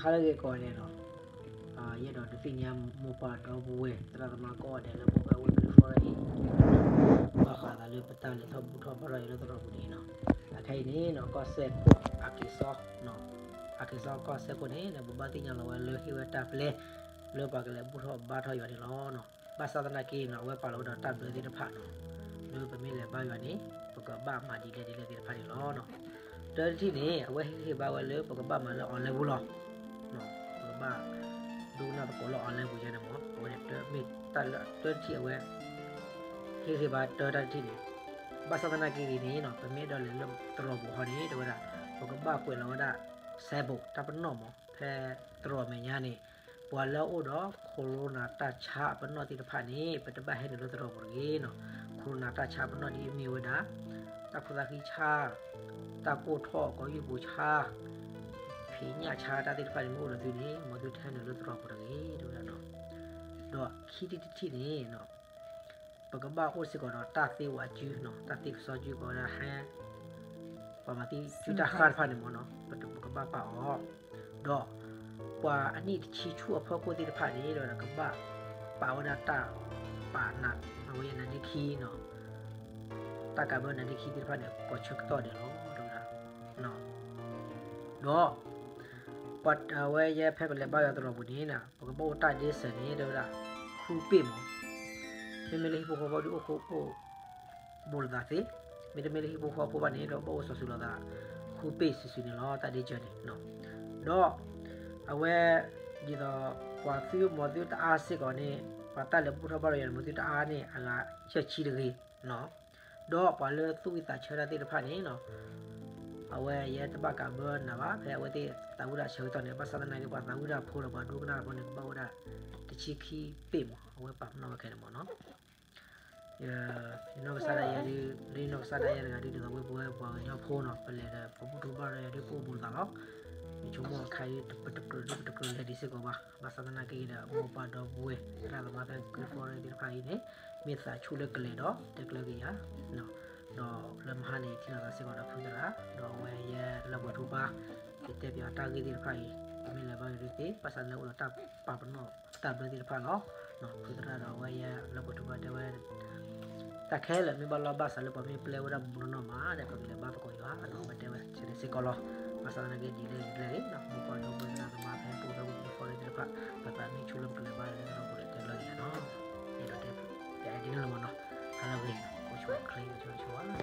ဟါလၢအဂ့ၤကိးဂၤဒဲးနီၤ, ယအဲၣ်ဒိးဒုးသ့ၣ်ညါမိၢ်ပၢ်ဒီပုၢ်ဝဲၢ် သရၣ်သမါကိးဂၤဒဲးလၢ မိၢ်ပၢ်ဝဲၢ် ပလံၤဖီရဲၣ်အံၤ, ဘၣ်ဃးသးလၢပတၢ်လဲၤထီၣ်ဘူၣ်ထီၣ်ဘါထီၣ်အံၤလၢသရိာ်ပူၤန့ၣ်နီၤ, အခဲအံၤန့ၣ်နီၤ ကီၢ်စဲၣ်ခိၣ် အက့ၤစီ အက့ၤစီကီၢ်စဲၣ်ခိၣ်န့ၣ် ပဘၣ်သ့ၣ်ညါလီၤဝဲလၢဟ့ၣ်ဝဲတၢ်ပျဲ လၢပှၤကလဲၤဘူၣ်ထီၣ်ဘါထီၣ်ယွၤန့ၣ်လီၤ. ဘၣ်ဆၣ်သနာ်က့နီၤ အဝဲပာ်လီၤဝဲဒီးတၢ်ဘျၢသ့ၣ်တဖၣ်နီၤ, လၢပမ့ၢ်လဲၤဘါယွၤန့ၣ် ပကဘၣ်မၤဒ်လဲၣ်ဒ်လဲၣ်သ့ၣ်တဖၣ်န့ၣ်လီၤ. တၢတထံၣ်န့ၣ် အဝဲဟ့ၣ်ဂံၢ်ဟ့ၣ်ဘါဝဲလၢပကဘၣ်မၤလၢ online ပူၤလီၤ. ပကဘၣ်ဒိကနၣ်သကိးလၢ online ပူၤယဲန့ၣ်မ့ၢ် အဝဲန့ၣ်မ့ၢ်တၢ်လၢတၢတထံၣ်အဝဲ ဟ့ၣ်ဂံၢ်ဟ့ၣ်ဘါတၢတၢ်တထံၣ်န့ၣ်, ဘၣ်ဆၣ်သနာ်က့ဂ့ၤန့ၣ်နီၤ ပမ့ၢ်အဲၣ်ဒိးလဲၤလၢသရိာ်ပူၤဟီန့ၣ် တဲဝဲဒၣ် ပကဘၣ်ကွဲးလီၤဝဲဒၣ် signboard တၢ်ပနီၣ်မ့ၢ် ဖဲသရိာ်မဲာ်ညါန့ၣ် ပှၤလၢအအိၣ်ဒီး corona တၢ်ဆါအပနီၣ်သ့ၣ်တဖၣ်န့ၣ် ပတဘၣ်ဟဲနုာ်လၢသရိာ်ပူၤတဂ့ၤနီၤ. corona တၢ်ဆါအပနီၣ်ဒ်အမ့ၢ်ဝဲဒၣ် တၢ်ခိၣ်သၣ်ဃံဆါ, တၢ်ကိၢ်ထီၣ်ကီၢ်ယူၢ်ပူၤဆါ, ဖံးညၣ်ဆါတၢ်သ့ၣ်တဖၣ်န့ၣ် မ့ၢ်အိၣ်ဒီးသုန့ၣ် မ်သုတဟဲနုာ်လၢသရိာ်ပူၤတဂ့ၤ တဲဝဲဒၣ်နီၤ. ဒီးခံထံၣ်တထံၣ်န့ၣ်နီၤ ပကဘၣ်အိၣ်စ့ၢ်ကီးဒီးတၢ်သ့ဝးကုနီၤ, တၢ်သ့ကစီကုဝဲဒၣ်ဟဲ ပှၤမၤသံစုတၢ်ဃၢ်တဖၣ်န့ၣ်မ့ၢ်နီၤ ပကဘၣ်ပာ်အီၤ, ဒီးပှၤအနံၣ်တဆံဆူၣ်အဖီခိၣ်သ့ၣ်တဖၣ်န့ၣ် ဒီးကဘၣ်ပာ်ဝဲဒၣ်တၢ်ပာ်နး အဝဲယဲနါဒ့ခံနီၤ, တၢ်ကးဘၢနါဒ့ခံသ့ၣ်တဖၣ်န့ၣ် ကိးဆၢကတီၢ်ဒဲးလီၤ တဲဝဲဒၣ်, ဒီး ပှၤအဝဲယဲဖဲပလဲၤဘါယွၤသရိာ်ပူၤန့ၣ် ပကဘၣ်အိၣ်တၢ်ဒ့စၢၤန့ၣ် တဲဝဲဒၣ် ဃုပ့ၢ်မး, မ့မ့ၢ်လၢဟံၣ်ဖိဃီဖိဒုးအိၣ်ဃိအိၣ် ဘူးလိာ်သးသ့, မ့တမ့ၢ်လၢဟံၣ်ဖိဃီဖိဘၣ်န့ၣ် ဒီးဘၣ်အိၣ်စီၤစုၤလိာ်သး ဃုပ့ၢ်စုာ်စုာ်န့ၣ်လီၤ တၢ်ဒ့စၢၤန့ၣ်, ဒီး အဝဲ ဒ်သိး ပှၤသုမ့ၢ်သုတအါစ့ၢ်ကီးန့ၣ် ပှၤတၢ်လဲၤဘူၣ်ထီၣ်ဘါထီၣ်ယွၤန့ၣ် မ့ၢ်သုတအါန့ၣ် အဂၤယဲၢ်ဆံတဂ့ၤ ဒီးပှၤလၢသူၣ်ဝံၣ်သးဆၢတၢ်သ့ၣ်တဖၣ်န့ၣ်နီၤ, အဝဲယဲတဘၣ်ကးဘၢနၤဘၣ် ဖဲအဝဲသ့ၣ်သးဝံၣ်တၢ်ဆၢကတီၢ်န့ၣ် ဘၣ်ဆၣ်သနာ်က့ ပှၤသးဝံၣ်တၢ်ဖိဒီးပှၤဒိကနၣ်တၢ်ဖိန့ၣ် ကဘၣ်အိၣ်ဒၣ်တဆံခံပ့ၢ်မး အဝဲပာ်ပနီၣ်ဝဲခဲန့ၣ်မးနီၤ. ယနီၢ်ကစၢ်ဒၣ်ယဲဒုး လၢယနီၢ်ကစၢ်ဒၣ်ယဲတဂၤဒုး ဒ်သိးဝဲပဝဲပှၤကညီဖိနီၤ ပလဲၤဒီးပဘူၣ်ထီၣ်ဘါထီၣ်ယွၤဒုး ပအိၣ်ဘူးလိာ်သးလီၤ. ယဆိကမိၣ်အခါအံၤ ပတကြၢးဒုး ပတကြၢးလဲၤဒံးစ့ၢ်ကီးဘၣ်. ဘၣ်ဆၣ်သနာ်က့ဒီး မိၢ်ပၢ်ဒီပုၢ်ဝဲၢ် သရၣ်သမါဖဲ Great Falls သ့ၣ်တဖၣ်အံၤန့ၣ် မ့ၢ်သးဆူၣ်လၢကလဲၤဒီးတဲကျၢၤက့ၤယၤ ဒီးလၢမဟါန့ၣ် ယထံၣ်လိာ်သးစ့ၢ်ကီးဒီးဖုသရၣ် ဒီးအဝဲယဲလၢပှဲၤထူပၢ် ယတဲပၠးတၢ်ဂ့ၢ်သ့ၣ်တဖၣ်အံၤ ပမ့ၢ်လဲၤဘါယွၤဒုးသ့ ဘၣ်ဆၣ်လၢအိၣ်ဒီးတၢ်ပာ်ပနီၣ်တၢ်ဘျၢသ့ၣ်တဖၣ်လီၤ. ဖုသရၣ်ဒီးအဝဲယဲလၢပှဲၤထူပၢ်တဲဝဲ တၢ်ခဲလၢာ်မ့ၢ်ဘၣ်လီၢ်ဘၣ်စးလၢပှၤမ့ၢ်ပျဲဝဲဒၣ်မူနီၢ်နီၢ်မးဒီး ပကလဲၤဘါသကိးယွၤနီၤ အဝဲတဲဝဲဆဲန့ၣ်စ့ၢ်ကီးလီၤ. ဘၣ်ဆၣ်သနာ်က့ဒ်လဲၣ်ဂ့ၤဒ်လဲၣ်ဂ့ၤနီၤ မိၢ်ပၢ်ဒီပုၢ်ဝဲၢ်သရၣ်သမါဖဲပအိၣ်ဖဲ Great Falls သ့ၣ်တဖၣ် ပသးမ့ၢ်ဆူၣ်လၢပကလဲၤဘါလၢသရိာ်ပူၤဒီးတဲကျၢၤက့ၤယၤနီၤ. ယအဲၣ်ဒိးတဲပၠးဒ်န့ၣ်လီၤမးနီၤ. ဟါလၢအဂ့ၤ အိၣ်ဆူၣ်ချ့အိၣ်ဆူၣ်ဆိဝဲ